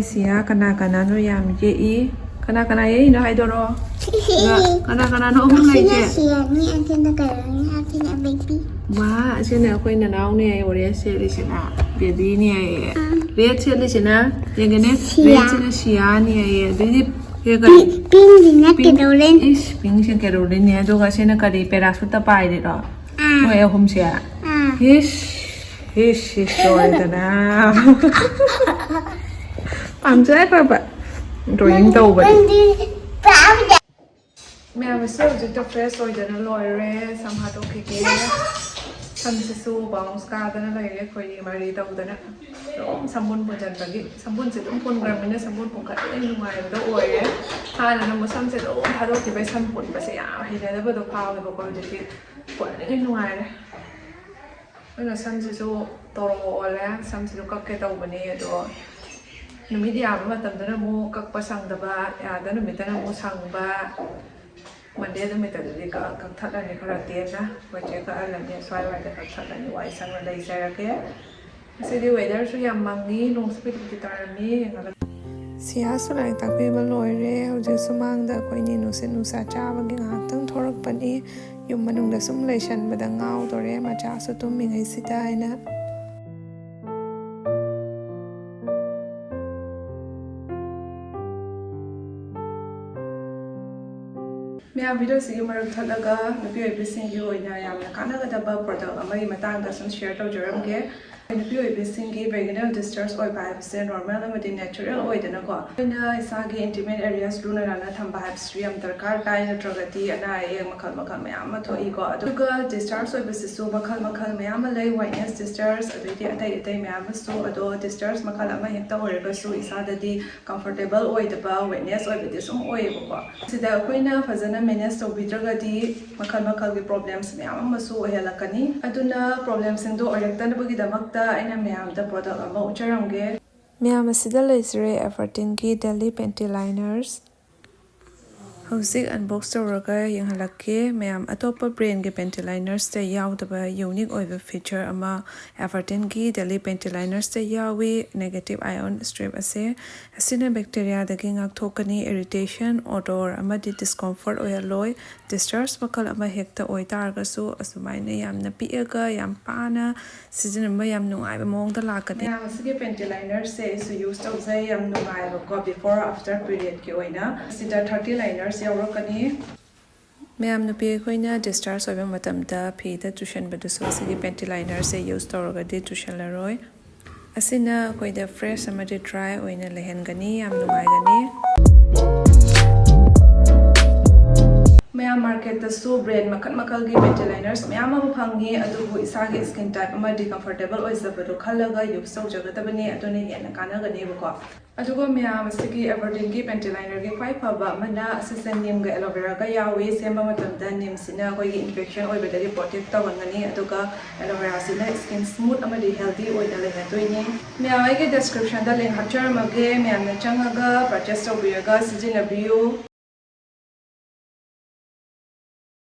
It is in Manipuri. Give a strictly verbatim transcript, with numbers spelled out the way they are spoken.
ꯁꯤꯌꯥ, ꯀꯅꯥ ꯀꯅꯥꯅꯣ ꯌꯥꯝ ꯌꯦꯛꯏ? ꯀꯅꯥ ꯀꯅꯥ ꯌꯦꯛꯏꯅꯣ ꯍꯥꯏꯗꯣꯔꯣ? ꯀꯅꯥ ꯀꯅꯥꯅꯣ ꯑꯍꯨꯝ ꯂꯩꯁꯦ? ꯁꯤꯌꯥꯅꯤ, ꯑꯗꯨꯅ ꯀꯩꯅꯣꯅꯤ, ꯑꯗꯨꯅ ꯕꯦꯕꯤ꯫ ꯋꯥ, ꯑꯁꯤꯅ ꯑꯩꯈꯣꯏ ꯅꯅꯥꯎꯅꯦ ꯍꯥꯏꯌꯦ, ꯑꯣꯔꯦꯟꯖ ꯁꯦꯠꯂꯤꯁꯤꯅ ꯕꯦꯕꯤꯅꯦ ꯍꯥꯏꯌꯦ꯫ ꯔꯦꯗ ꯁꯦꯠꯂꯤꯁꯤꯅ, ꯌꯦꯡꯒꯅꯦ, ꯁꯤꯌꯥ꯫ ꯔꯦꯗꯁꯤꯅ ꯁꯤꯌꯥꯅꯤ ꯍꯥꯏꯌꯦ꯫ ꯑꯗꯩꯗꯤ ꯀꯩ ꯀꯔꯤ? ꯄꯤꯡꯁꯤꯅ ꯀꯦꯔꯣꯂꯤꯟ꯫ ꯏꯁ, ꯄꯤꯡꯁꯦ ꯀꯦꯔꯣꯂꯤꯟꯅꯦ꯫ ꯑꯗꯨꯒ ꯁꯤꯅ ꯀꯔꯤ, ꯄꯦꯔꯥꯁꯨꯠꯇ ꯄꯥꯏꯔꯤꯔꯣ? ꯑꯥ꯫ ꯃꯣꯏ ꯑꯍꯨꯝꯁꯦ? ꯑꯥ꯫ ꯏꯁ, ꯏꯁ, ꯏꯁ, ꯂꯣꯏꯔꯦꯗꯅ꯫ ꯄꯥꯝꯖꯈ꯭ꯔꯕ ꯗ꯭ꯔꯣꯌꯤꯡ ꯇꯧꯕꯗꯤ꯫ ꯅꯪꯗꯤ ꯄꯥꯝꯗꯦ꯫ ꯃꯌꯥꯝꯁꯨ ꯍꯧꯖꯤꯛꯇ ꯐ꯭ꯔꯦꯁ ꯑꯣꯏꯗꯅ ꯂꯣꯏꯔꯦ꯫ ꯁꯝ ꯍꯥꯠꯇꯣꯛꯈꯤꯒꯦ꯫ ꯁꯝꯁꯤꯁꯨ ꯕꯥꯎꯟꯁ ꯀꯥꯗꯅ ꯂꯩꯔꯦ, ꯈꯣꯏꯔꯤ ꯃꯥꯔꯤ ꯇꯧꯗꯅ꯫ ꯑꯗꯨꯝ ꯁꯝꯕꯨꯟ ꯄꯨꯟꯁꯤꯟꯕꯒꯤ, ꯁꯝꯕꯨꯟꯁꯦ ꯑꯗꯨꯝ ꯄꯨꯟꯈ꯭ꯔꯕꯅꯤꯅ ꯁꯝꯕꯨꯟ ꯄꯨꯟꯈꯠꯄꯗ ꯌꯥꯝ ꯅꯨꯡꯉꯥꯏꯕꯗꯣ ꯑꯣꯏꯔꯦ꯫ ꯍꯥꯟꯅ ꯅꯪꯕꯨ ꯁꯝꯁꯦ ꯑꯗꯨꯝ ꯊꯥꯗꯣꯛꯈꯤꯕꯩ ꯁꯝ ꯄꯨꯟꯕꯁꯦ ꯌꯥꯝ ꯍꯩꯅꯗꯕꯗꯣ ꯐꯥꯎꯋꯦꯕꯀꯣ꯫ ꯍꯧꯖꯤꯛꯇꯤ ꯄꯨꯟꯕꯗꯤ ꯅꯨꯡꯉꯥꯏꯔꯦ꯫ ꯑꯗꯨꯅ ꯁꯝꯁꯤꯁꯨ ꯇꯧꯔꯒ ꯑꯣꯜꯂꯦ꯫ ꯁꯝꯁꯤꯁꯨ ꯀꯛꯀꯦ ꯇꯧꯕꯅꯦ, ꯑꯗꯣ ꯅꯨꯃꯤꯠ ꯌꯥꯕ ꯃꯇꯝꯗꯅ ꯑꯃꯨꯛ ꯀꯛꯄ ꯁꯪꯗꯕ, ꯌꯥꯗ ꯅꯨꯃꯤꯠꯇꯅ ꯑꯃꯨꯛ ꯁꯪꯕ꯫ ꯃꯟꯗꯦ ꯅꯨꯃꯤꯠꯇꯗꯤ ꯀꯛ-, ꯀꯛꯊꯠꯂꯅꯤ ꯈꯔ ꯇꯦꯟꯅ꯫ ꯑꯩꯈꯣꯏ ꯆꯦ ꯀꯛꯍꯜꯂꯅꯤ, ꯁ꯭ꯋꯥꯏ ꯋꯥꯏꯗ ꯀꯛꯊꯠꯂꯅꯤ, ꯋꯥꯏ ꯁꯪꯅ ꯂꯩꯖꯔꯒꯦ꯫ ꯉꯁꯤꯗꯤ ꯋꯦꯗꯔꯁꯨ ꯌꯥꯝ ꯃꯪꯉꯤ, ꯅꯣꯡꯁꯨ ꯄꯤꯠ ꯄꯤꯠ ꯇꯥꯔꯝꯃꯤ꯫ ꯌꯦꯡꯉꯒ ꯁꯤꯌꯥꯁꯨ ꯂꯥꯏꯔꯤꯛ ꯇꯥꯛꯄꯤꯕ ꯂꯣꯏꯔꯦ꯫ ꯍꯧꯖꯤꯛ ꯁꯨꯃꯥꯡꯗ ꯑꯩꯈꯣꯏꯅꯤ ꯅꯨꯡꯁꯤꯠ ꯅꯨꯡꯁꯥ ꯆꯥꯕꯒꯤ ꯉꯥꯏꯍꯥꯛꯇꯪ ꯊꯣꯔꯛꯄꯅꯤ꯫ ꯌꯨꯝ ꯃꯅꯨꯡꯗ ꯁꯨꯝ ꯂꯩꯁꯟꯕꯗ ꯉꯥꯎꯗꯣꯔꯦ, ꯃꯆꯥꯁꯨ ꯇꯨꯝꯃꯤꯉꯩꯁꯤꯗ ꯍꯥꯏꯅ꯫ ꯃꯌꯥꯝ, ꯚꯤꯗꯤꯑꯣꯁꯤꯒꯤ ꯃꯔꯛ ꯊꯠꯂꯒ ꯅꯨꯄꯤ ꯑꯣꯏꯕꯤꯁꯤꯡꯒꯤ ꯑꯣꯏꯅ ꯌꯥꯝꯅ ꯀꯥꯟꯅꯒꯗꯕ ꯄ꯭ꯔꯗꯛ ꯑꯃꯒꯤ ꯃꯇꯥꯡꯗ ꯁꯨꯝ ꯁꯤꯌꯔ ꯇꯧꯖꯔꯝꯒꯦ꯫ ꯅꯨꯄꯤ ꯑꯣꯏꯕꯤꯁꯤꯡꯒꯤ ꯚꯦꯒꯤꯅꯦꯜ ꯗꯤꯁꯆꯥꯔꯖ ꯑꯣꯏꯕ ꯍꯥꯏꯕꯁꯦ ꯅꯣꯔꯃꯦꯜ ꯑꯃꯗꯤ ꯅꯦꯆꯔꯦꯜ ꯑꯣꯏꯗꯅꯀꯣ, ꯑꯩꯈꯣꯏꯅ ꯏꯁꯥꯒꯤ ꯏꯟꯇꯤꯃꯦꯠ ꯑꯦꯔꯤꯌꯥꯁ ꯂꯨꯅ ꯅꯥꯟꯅ ꯊꯝꯕ ꯍꯥꯏꯕꯁꯤꯁꯨ ꯌꯥꯝ ꯗꯔꯀꯥꯔ ꯇꯥꯏ꯫ ꯅꯠꯇ꯭ꯔꯒꯗꯤ ꯑꯅꯥ ꯑꯌꯦꯛ ꯃꯈꯜ ꯃꯈꯜ ꯃꯌꯥꯝ ꯑꯃ ꯊꯣꯛꯏꯀꯣ꯫ ꯑꯗꯨꯒ ꯗꯤꯁꯆꯥꯔꯖ ꯑꯣꯏꯕꯁꯤꯁꯨ ꯃꯈꯜ ꯃꯈꯜ ꯃꯌꯥꯝ ꯑꯃ ꯂꯩ, ꯋꯥꯏꯠꯅꯦꯁ ꯗꯤꯁꯆꯥꯔꯖ, ꯑꯗꯩꯗꯤ ꯑꯇꯩ ꯑꯇꯩ ꯃꯌꯥꯝ ꯑꯃꯁꯨ꯫ ꯑꯗꯣ ꯗꯤꯁꯆꯥꯔꯖ ꯃꯈꯜ ꯑꯃ ꯍꯦꯛꯇ ꯑꯣꯏꯔꯒꯁꯨ ꯏꯁꯥꯗꯗꯤ ꯀꯝꯐꯣꯔꯇꯦꯕꯜ ꯑꯣꯏꯗꯕ ꯋꯦꯠꯅꯦꯁ ꯑꯣꯏꯕꯗꯤ ꯁꯨꯝ ꯑꯣꯏꯌꯦꯕꯀꯣ꯫ ꯁꯤꯗ ꯑꯩꯈꯣꯏꯅ ꯐꯖꯅ ꯃꯦꯅꯦꯖ ꯇꯧꯕꯤꯗ꯭ꯔꯒꯗꯤ ꯃꯈꯜ ꯃꯈꯜꯒꯤ ꯄ꯭ꯔꯣꯕ꯭ꯂꯦꯝꯁ ꯃꯌꯥꯝ ꯑꯃꯁꯨ ꯑꯣꯏꯍꯜꯂꯛꯀꯅꯤ꯫ ꯑꯗꯨꯅ ꯄ꯭ꯔꯣꯕ꯭ꯂꯦꯝꯁꯤꯡꯗꯣ ꯑꯣꯏꯔꯛꯇꯅꯕꯒꯤꯗꯃꯛꯇ ꯑꯩꯅ ꯃꯌꯥꯝꯗ ꯄ꯭ꯔꯣꯗꯛ ꯑꯃ ꯎꯠꯆꯔꯝꯒꯦ꯫ ꯃꯌꯥꯝ ꯑꯁꯤꯗ ꯂꯩꯖꯔꯦ ꯑꯦꯚꯔꯇꯤꯟꯒꯤ ꯗꯦꯂꯤ ꯄꯦꯟꯇꯤ ꯂꯥꯏꯅꯔꯁ꯫ ꯍꯧꯖꯤꯛ unbox ꯇꯧꯔꯒ ꯌꯦꯡꯍꯜꯂꯛꯀꯦ꯫ ꯃꯌꯥꯝ, ꯑꯇꯣꯞꯄ brandꯒꯤ panty linersꯇ ꯌꯥꯎꯗꯕ unique ꯑꯣꯏꯕ feature ꯑꯃ Everteenꯒꯤ Daily panty linersꯇ ꯌꯥꯎꯏ꯫ Negative ion strip ꯑꯁꯦ, ꯑꯁꯤꯅ bacteriaꯗꯒꯤ ꯉꯥꯛꯊꯣꯛꯀꯅꯤ꯫ Irritation, odor ꯑꯃꯗꯤ discomfort ꯑꯣꯏꯍꯜꯂꯣꯏ꯫ Discharge ꯃꯈꯜ ꯑꯃ ꯍꯦꯛꯇ ꯑꯣꯏꯇꯥꯔꯒꯁꯨ, ꯑꯁꯨꯃꯥꯏꯅ ꯌꯥꯝꯅ ꯄꯤꯛꯑꯒ ꯌꯥꯝ ꯄꯥꯅ ꯁꯤꯖꯤꯟꯅꯕ ꯌꯥꯝ ꯅꯨꯡꯉꯥꯏꯕ ꯃꯑꯣꯡꯗ ꯂꯥꯛꯀꯅꯤ꯫ ꯃꯌꯥꯝ, ꯑꯁꯤꯒꯤ panty linersꯁꯦ ꯑꯩꯁꯨ use ꯇꯧꯖꯩ, ꯌꯥꯝ ꯅꯨꯡꯉꯥꯏꯕꯀꯣ, before after periodꯀꯤ ꯑꯣꯏꯅ꯫ ꯁꯤꯗ thirty liners ꯌꯥꯎꯔꯛꯀꯅꯤ꯫ ꯃꯌꯥꯝ, ꯅꯨꯄꯤ ꯑꯩꯈꯣꯏꯅ discharge ꯑꯣꯏꯕ ꯃꯇꯝꯗ ꯐꯤꯗ ꯆꯨꯁꯟꯕꯗꯨꯁꯨ ꯑꯁꯤꯒꯤ panty linerꯁꯦ use ꯇꯧꯔꯒꯗꯤ ꯆꯨꯁꯜꯂꯔꯣꯏ꯫ ꯑꯁꯤꯅ ꯑꯩꯈꯣꯏꯗ fresh ꯑꯃꯗꯤ dry ꯑꯣꯏꯅ ꯂꯩꯍꯟꯒꯅꯤ, ꯌꯥꯝ ꯅꯨꯡꯉꯥꯏꯒꯅꯤ꯫ ꯃꯌꯥꯝ, marketꯇꯁꯨ brand ꯃꯈꯜ ꯃꯈꯜꯒꯤ panty liners ꯃꯌꯥꯝ ꯑꯃ ꯐꯪꯉꯤ, ꯑꯗꯨꯕꯨ ꯏꯁꯥꯒꯤ skin type ꯑꯃꯗꯤ comfortable ꯑꯣꯏꯖꯕꯗꯣ ꯈꯜꯂꯒ use ꯇꯧꯖꯒꯗꯕꯅꯤ, ꯑꯗꯨꯅ ꯍꯦꯟꯅ ꯀꯥꯟꯅꯒꯅꯦꯕꯀꯣ꯫ ꯑꯗꯨꯒ ꯃꯌꯥꯝ, ꯑꯁꯤꯒꯤ Everteenꯒꯤ panty linerꯒꯤ ꯈ꯭ꯋꯥꯏ ꯐꯕ ꯑꯃꯅ ꯑꯁꯤꯁꯦ neemꯒ aloe veraꯒ ꯌꯥꯎꯏ꯫ ꯁꯦꯝꯕ ꯃꯇꯝꯗ neemꯁꯤꯅ ꯑꯩꯈꯣꯏꯒꯤ infection ꯑꯣꯏꯕꯗꯒꯤ protect ꯇꯧꯍꯟꯒꯅꯤ, ꯑꯗꯨꯒ aloe veraꯁꯤꯅ skin smooth ꯑꯃꯗꯤ healthy ꯑꯣꯏꯅ ꯂꯩꯍꯟꯗꯣꯏꯅꯤ꯫ ꯃꯌꯥꯝ, ꯑꯩꯒꯤ descriptionꯗ link ꯍꯥꯞꯆꯔꯝꯃꯒꯦ, ꯃꯌꯥꯝꯅ ꯆꯪꯉꯒ purchase ꯇꯧꯕꯤꯔꯒ ꯁꯤꯖꯤꯟꯅꯕꯤꯌꯨ꯫